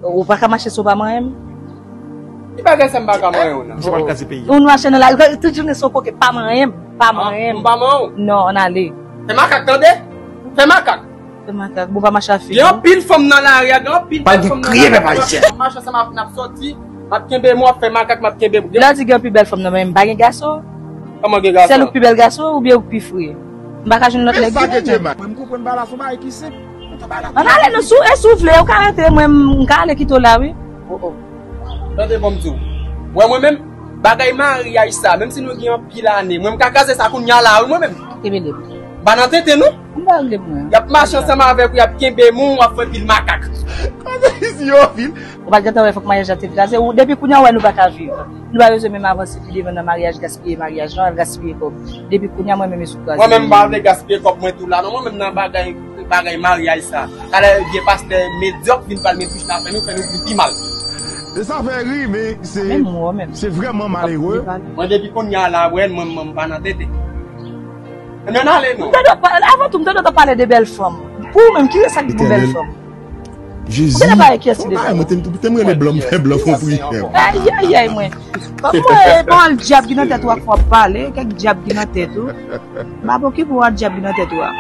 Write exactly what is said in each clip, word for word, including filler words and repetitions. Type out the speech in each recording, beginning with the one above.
Ou pa ka mache si w pa manyen m. Ki bagay sa m pa ka manyen w nan? Misye pral kraze peyi a. Ou mache nan lari, tout jounen se w koke, pa manyen m, pa manyen m. M pa manyen w? Non, ann ale. Fè makak, tande? Fè makak. Fè makak, bon, pa mache a figi. Gen anpil fanm nan lari a, gen anpil bèl fanm nan lari a. Kriye, pèpa ayisyen. M ap mache ansanm avèk n ap soti, m ap kenbe men w, w ap fè makak, m ap kenbe men w. Lè w di gen anpil bèl fanm nan, men m pa gen gason. Kòman gen gason? Sèl ou k pi bèl gason oubyen ou k pi fre? M pa ka jwenn lòt nèg ki renmen. Mwen, m konprann bagay la, se yon bagay ki senp. Ann ale non, si w, e si w vle, ou ka rete, mwen, m ka ale kite w la, wi. Oh, oh. Tande bon m di w. Wè mwen menm, bagay maryaj sa, menm si nou gen anpil ane, mwen m ka kraze sa kounye a la, wi, mwen menm. Kenbe lib. M pa nan tenten, non. M pa regle mwen. Y ap mache ansanm avèk ou, y ap kenbe men w, w ap fè pil makak. Kote isit yo, vil? Ou pa t gentan wè fòk maryaj la te kraze. Ou, depi kounye a, ou wè nou pa ka viv. Nou pa bezwen menm avanse pi devan nan maryaj, gaspiye maryaj lan, al gaspiye kòb. Depi kounye a, mwen menm, e sou kraze. Mwen menm, m pa vle gaspiye kòb mwen tou la, non. Mwen menm, nan bagay, bagay maryaj sa. Talè, vye pastè medyòk vin pale, men bouch la fè nou, fè nou vin pi mal. E sa fè ri, men se, se vrèman malere. Mwen, depi kounye a la, wè, mwen, mwen, m pa nan tenten. Ann ale, non. Avan tou, m tande w t ap pale de bèl fanm. Pou ou menm, ki rès ak bon bèl fanm? Jezi. Ou genlè pa wè kiyès ki devan ou. Mwen te m rele blan, m fè blan fè yon priyè. Ayayay, mwen. Kòm mwen, e pawòl dyab ki nan tèt ou a k fè w ap pale, kèk dyab ki nan tèt ou. M pa poko pou wè dyab ki nan tèt ou a.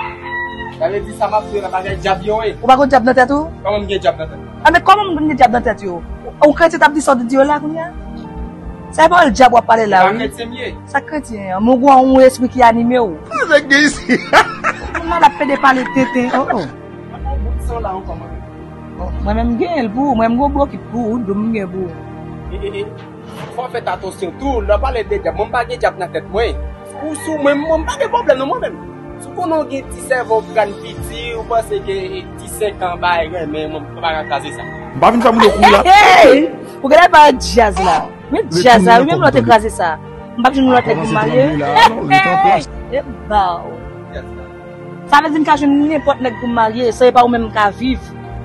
Sa vle di sa m ap di yo la bagay dyab yo ye. Ou pa gon dyab nan tèt ou? Kòman m gen dyab nan tèt mwen? Anben, kòman m gen dyab nan tèt yo? Ou kretyen t ap di sa w di yo la kounye a? Sa e pawòl dyab w ap pale la, wi. Se pa kretyen m ye. Sa kretyen an? Men w gon yon espri ki anime w. Sa nèg gen isit? Moun nan ap pede pale tenten. Oh, oh. Mwen menm m genyen l pou ou, mwen m gon bokit pou ou, dou m gen pou ou. E, e, e, fò w fè atansyon tou, lè w pale de dyab, mwen m pa gen dyab nan tèt mwen. Ou sou mwen, mwen m pa gen pwoblèm non mwen menm. Si w konnen w gen ti sèvo, ou grann piti, ou panse ke ti senk an bay renmen, mwen m pa ka kraze sa. M pa vin fè moun yo kouri la. Hey! Ou genlè pa djaz la. Men djaz la, wi, menm lè w te kraze sa. M p ap jwenn lòt nèg pou m marye. Hey! E ba w. Sa vle di m ka jwenn nenpòt nèg pou m marye, san e pa ou menm m ka viv.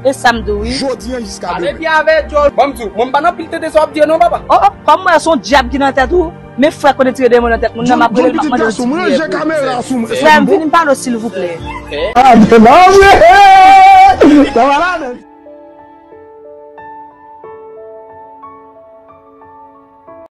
E sa m di w, wi. Jodi a jiska demen. Ale byen avè Djòl. Bon, m di w, mwen m pa nan pil tete sa w ap di yo non, papa. Oh, oh, kòm mwen se yon dyab ki nan tèt ou, men frè konnen tire demon nan tèt moun nan, m ap rele l, m ap mande l di priye pou ou. Frè m, vini m pale w silvouplè. Ah, men non, men, sa malad.